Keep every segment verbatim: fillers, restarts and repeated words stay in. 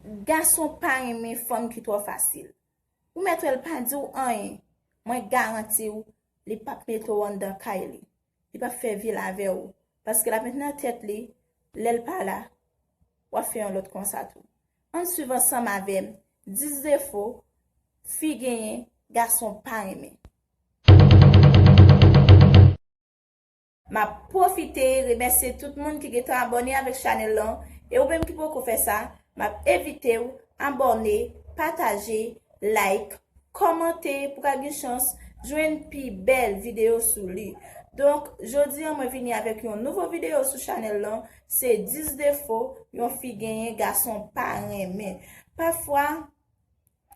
Gason pa renmen fanm ki twò fasil. Ou mèt wè l pa di w anyen. Mwen garanti w, li p ap mete w anndan kay li. Li p ap fè vil avè w. Paske l ap met nan tèt li, lè l pa la, w ap fè yon lòt konsa tou. Ann swiv ansanm avè m, dis defo fi genyen, gason pa renmen. M ap pwofite remèsye tout moun ki gentan abòne avèk chanèl lan, e ou menm ki poko fè sa, m ap envite w abòne, pataje, like, kòmante pou ka gen chans jwenn pi bèl videyo sou li. Donk, jodi a mwen vini avèk yon nouvo videyo sou chanèl lan, se dis defo yon fi genyen gason pa renmen. Pafwa,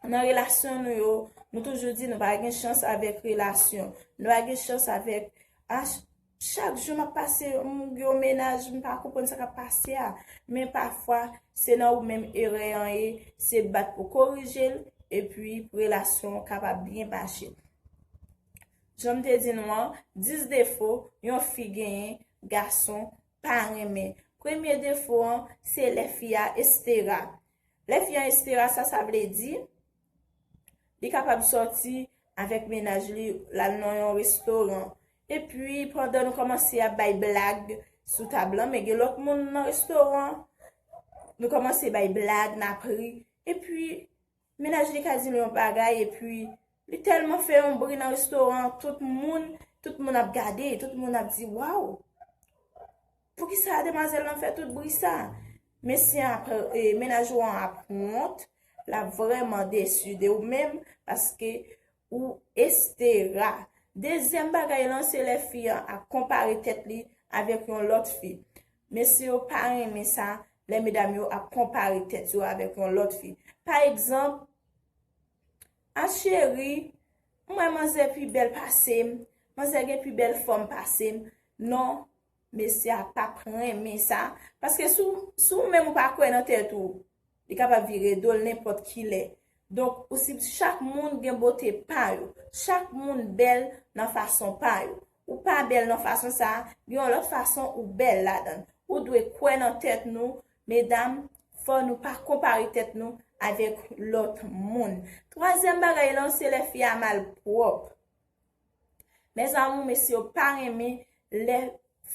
nan relasyon nou yo, nou toujou di nou pa gen chans avèk relasyon. Nou pa gen chans avèk, a, ch- chak jou m ap pase, m gen yon mennaj, m pa konprann sa k ap pase a. Men pafwa, se nan ou menm erè an ye, se bat pou korije l, epi relasyon an kapab byen mache. Jan m te di nou an, dis defo yon fi genyen, gason pa renmen. Premye defo an, se lè fi a estera. Lè fi a estera, sa sa vle di, li kapab sòti avèk mennaj li, l al nan yon restoran. Epi, pandan nou kòmanse ap bay blag sou tab lan, men gen lòt moun nan restoran, nou kòmanse bay blag, n ap ri. Epi, mennaj li ka di l yon bagay, epi li tèlman fè yon bri nan restoran, tout moun, tout moun ap gade, tout moun ap di, "Waw, poukisa demwazèl lan fè tout bri sa?" Mesye ap, e, mennaj ou an ap wont, l ap vrèman desi de ou menm, paske ou estera. Dezyèm bagay lan, se lè fi an ap konpare tèt li avèk yon lòt fi. Mesye yo pa renmen sa, lè medam yo ap konpare tèt yo avèk yon lòt fi. Pa egzanp, "A cheri, m wè manzè pi bèl pase m, manzè gen pi bèl fòm pase m." Non, mesye a p ap renmen sa. Paske si w, si w menm ou pa kwè nan tèt ou, li kapab vire do l nenpòt ki lè. Donk, ou si chak moun gen bote pa yo. Chak moun bèl nan fason pa yo. Ou pa bèl nan fason sa a, gen yon lòt fason ou bèl ladan l. Ou dwe kwè nan tèt nou, medam, fò nou pa konpare tèt nou avèk lòt moun. Twazyèm bagay lan, se lè fi a malpwòp. Mes amours, mesye yo pa renmen lè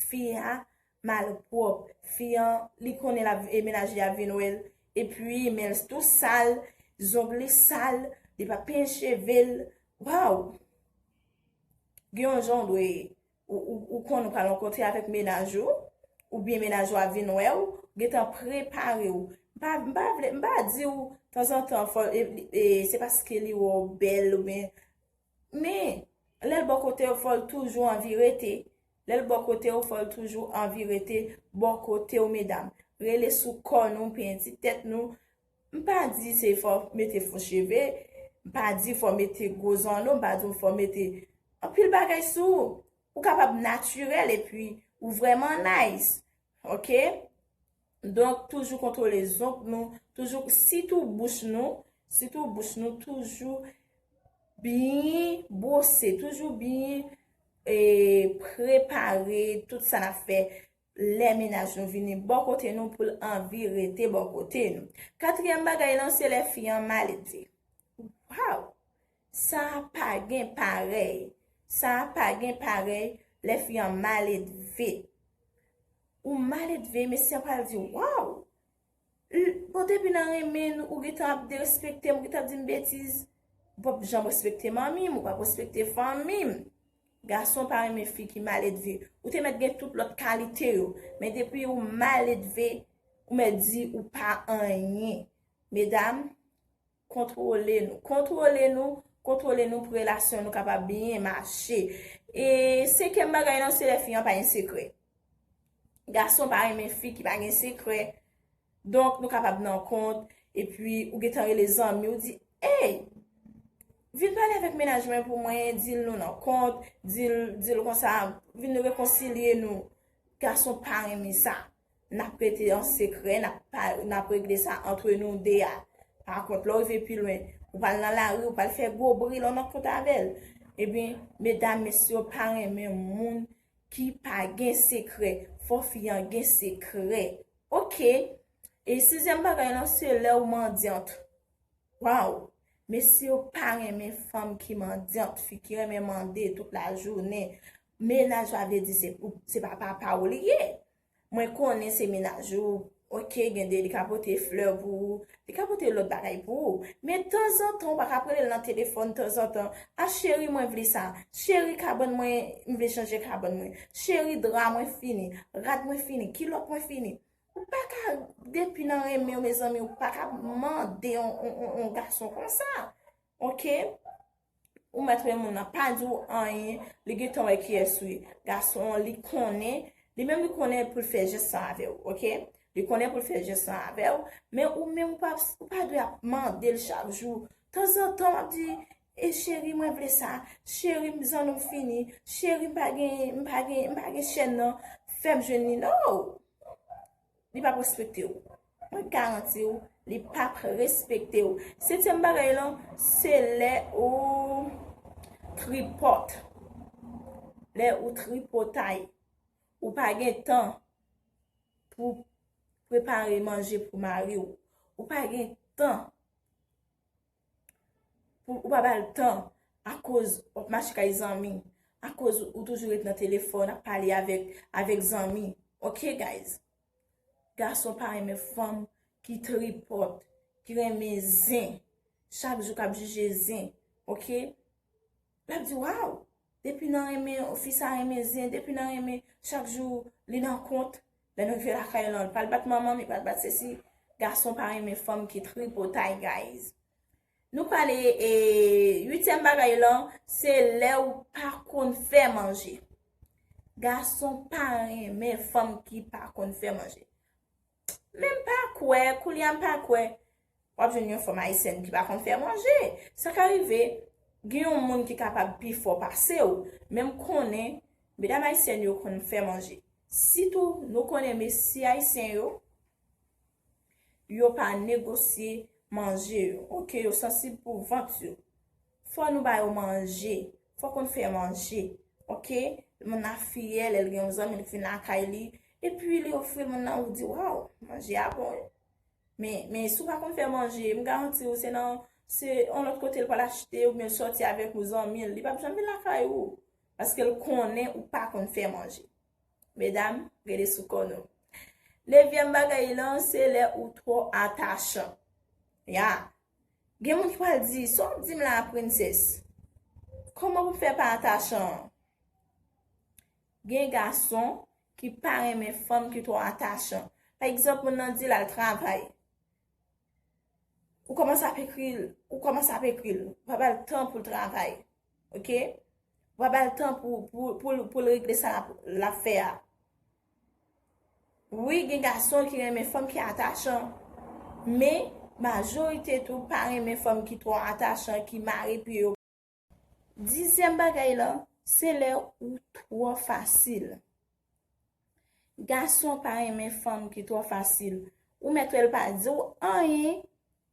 fi a malpwòp. Fi an, li konnen l ap, e mennaj li ap vin wè l. Epi, men l tou sal, zong li sal, li pa penyen cheve l. Waw! Gen yon jan w dwe, ou, ou, ou konn ou pral rankontre avèk mennaj ou, oubyen mennaj ou ap vin wè w, ou gentan prepare w. M pa, m pa vle, m pa di w, tanzantan, fò, e, e, se paske li wè w bèl, oubyen, men, lè l bò kote w, fò l toujou anvi rete. Lè l bò kote w, fò l toujou anvi rete bò kote w, medam. Rele sou kò nou, penyen ti tèt nou. M pa di se fò mete fon cheve, m pa di fò mete gwo zanno, m pa di w fò mete anpil bagay sou ou. Ou kapab natirèl epi ou vrèman nice. Oke? Donk, toujou kontwole zong nou, toujou, sitou bouch nou, sitou bouch nou, toujou byen bwose, toujou byen, e, prepare tout sa n ap fè lè mennaj nou vini bò kote nou pou l anvi rete bò kote nou. Katriyèm bagay lan, se lè fi an maledve. Waw! Sa pa gen parèy. Sa pa gen parèy lè fi an maledve. Ou maledve, mesye an pral di, "Waw! L- bon, depi nan renmen nou, ou gentan ap derespekte m, ou gentan ap di m betiz. Ou p ap janm respekte manmi m, ou p ap respekte fanmi m." Gason pa renmen fi ki maledve. Ou te mèt gen tout lòt kalite yo. Men depi ou maledve, ou mèt di ou pa anyen. Medam, kontwole nou. Kontwole nou, kontwole nou pou relasyon nou kapab byen mache. E senkyèm bagay lan, se lè fi an pa gen sekrè. Gason pa renmen fi ki pa gen sekrè. Donk, nou kapab nan kont, epi ou gentan rele zanmi, ou di, "Ey, vin pale avèk mennaj mwen pou mwen, di l nou nan kont, di l, di l konsa, vin rekonsilye nou." Gason pa renmen sa. N ap rete an sekrè, n ap pa, n ap regle sa antre nou de a. Pa kont, lè w rive pi lwen, ou pral nan lari, ou pral fè gwo bri, lè w nan kont avè l. Ebyen, medam, mesye yo pa renmen moun ki pa gen sekrè. Fò fi an gen sekrè. Oke. E sizyèm bagay lan, se lè ou mandyant. Waw! Mesye yo pa renmen fanm ki mandyant, fi ki renmen mande tout lajounen. Mennaj la vle di se, se pa papa w li ye. Mwen konnen se mennaj ou, oke, gen de li ka pote flè pou ou, li ka pote lòt bagay pou ou. Men tanzantan, ou pa ka rele l nan telefòn tanzantan. A cheri, mwen vle sa. Cheri, kabann mwen, m vle chanje kabann mwen. Cheri, dra mwen fini. Rad mwen fini. Kilòt mwen fini. Ou pa ka, depi nan renmen w, mezanmi, ou pa ka mande yon, yon, yon, yon gason konsa. Oke? Ou mèt wè moun nan pa di w anyen, li gentan wè kiyès ou ye. Gason an, li konnen, li menm li konnen pou l fè jès sa avè w, oke? Li konnen pou l fè jès sa avè w, men ou menm ou pa, ou pa dwe ap mande l chak jou. Tanzantan, w ap di, e cheri, mwen vle sa. Cheri, m zanno m fini. Cheri, m pa gen, m pa gen, m pa gen chèn nan. Fè m jwenn li. No! Li p ap respekte w. Mwen garanti w, li p ap respekte w. Setyèm bagay lan, se lè ou tripòt. Lè ou tripotay. Ou pa gen tan pou prepare manje pou mari w. Ou pa gen tan pou, ou pa ba l tan akoz w ap mache kay zanmi, akoz ou toujou ret nan telefòn ap pale avèk, avèk zanmi. Oke, guys? Gason pa renmen fanm ki tripòt, ki renmen zen, chak jou k ap jije zen. Oke? L ap di, waw, depi nan renmen, fi sa renmen zen, depi nan renmen, chak jou li nan kont. Lè nou rive lakay lan, li pral bat manman, li pral bat sesi. Gason pa renmen fanm ki tripotay, guys. Nou prale, e, uityèm bagay lan, se lè ou pa konn fè manje. Gason pa renmen fanm ki pa konn fè manje. Men m pa kwè, koulye a m pa kwè w ap jwenn yon fanm ayisyèn ki pa konn fè manje. Sa ka rive, gen yon moun ki kapab pi fò pase w, men m konnen medam ayisyèn yo konn fè manje. Sitou, nou konnen mesye ayisyen yo, yo pa negosye manje yo, oke? Yo sansib pou vant yo. Fò nou ba yo manje. Fò konn fè manje, oke? Moun nan fyè, lè l gen yon zanmi, l vin lakay li, epi li ofri l, moun nan ou di, waw, manje a bon wi. Men, men si w pa konn fè manje, m garanti w, se nan, se yon lòt kote l pral achte, oubyen l sòti avèk yon zanmi l, li p ap janm vin lakay ou. Paske l konnen ou pa konn fè manje. Medam, rele sou kò nou. Nevyèm bagay lan, se lè ou twò atachan. Ya. Gen moun ki pral di, sa w ap di m la, prensès? Kòman pou m fè pa atachan? Gen gason ki pa renmen fanm ki twò atachan. Pa egzanp, moun nan di l al travay. Ou kòmanse ap ekri l, ou kòmanse ap ekri l. Ou pa ba l tan pou l travay. Oke? Ou pa ba l tan pou, pou, pou, pou l regle sa l ap, l ap fè a. Wi, gen gason ki renmen fanm ki atachan. Men, majorite tou pa renmen fanm ki twò atachan, ki mare pye yo. Dizyèm bagay lan, se lè ou twò fasil. Gason pa renmen fanm ki twò fasil. Ou mèt wè l pa di w anyen,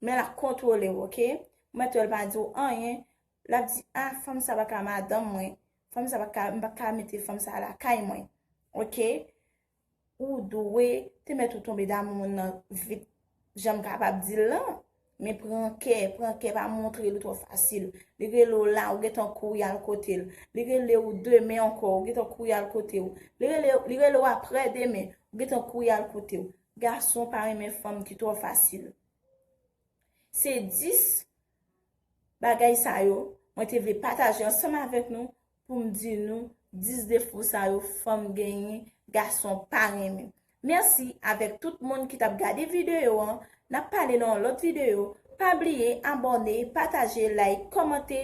men l ap kontwole w, oke? Ou mèt wè l pa di w anyen, l ap di, a, fanm sa pa ka madanm mwen. Fanm sa pa ka, m pa ka mete fanm sa lakay mwen. Oke? Ou dwe te mèt ou tonbe damou moun nan vit jan m kapab di l lan. Men pran kè, pran kè, pa montre l ou twò fasil. Li rele w la, ou gentan kouri al kote l. Li rele w demen ankò, ou gentan kouri al kote w. Li rele, li rele w aprè demen, ou gentan kouri al kote w. Gason pa renmen fanm ki twò fasil. Se dis bagay sa yo, mwen te vle pataje ansanm avèk nou pou m di nou dis defo sa yo fanm genyen, gason pa renmen. Mèsi avèk tout moun ki t ap gade videyo an. N ap pale nan yon lòt videyo. Pa bliye abòne, pataje, like, kòmante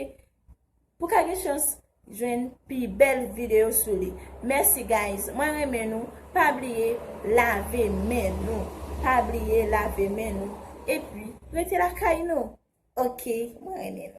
pou ka gen chans jwenn pi bèl videyo sou li. Mèsi, guys. Mwen renmen nou. Pa bliye lave men nou. Pa bliye lave men nou. Epi, rete lakay nou. Oke, mwen renmen nou.